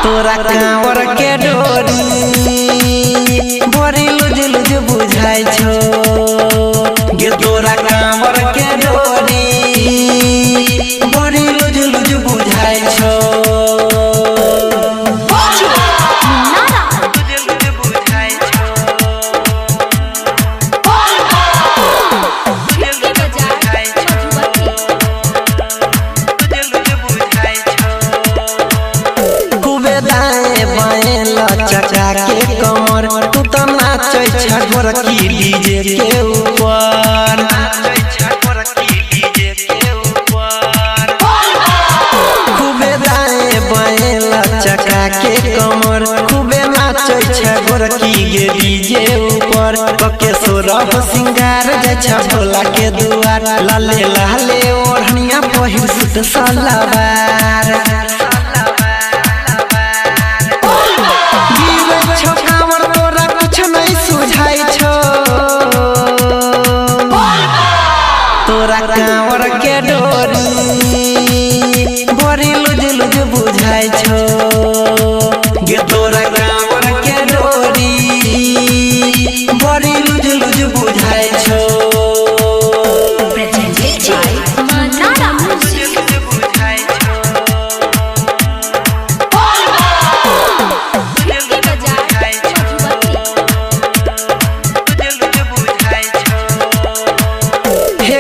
तोरा कांवर के डोरी बड़ी लुज लुज बुझाई छो गे। तोरा कांवर के डोरी बड़ी लुज लुज बुझाई छो। चचा के कमर तू तो नाचै छ गोरकी डीजे के ऊपर। खूबे दाएं बाएं लचका के कमर खूबे नाचै छ गोरकी गे डीजे ऊपर। कके सोरह सिंगार जाइ छ भोला के दुआर लाले लाले ओढ़निया पहिर सूट सलवार। तोरा कांवर के डोरी बड़ी लुज लुज बुझाई छो गे। तोरा कांवर के डोरी बड़ी लुज लुज बुझाई छो।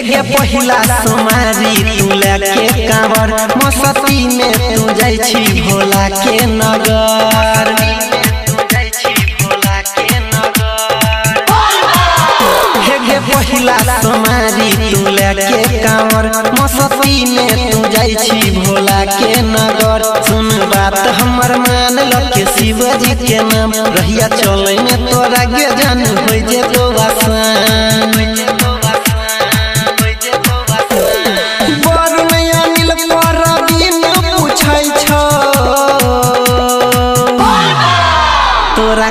हे पहिला सोमारी तू लेके कांवर मस्ती में तू जाइ छी भोला के नगर। हे पहिला सोमारी तू लेके कांवर मस्ती में तू जाइ छी भोला के नगर। सुन बात हमर मान लके शिवजी के नाम रहिया चले में तोरा गे जान होइ जेतो आसान। तोरा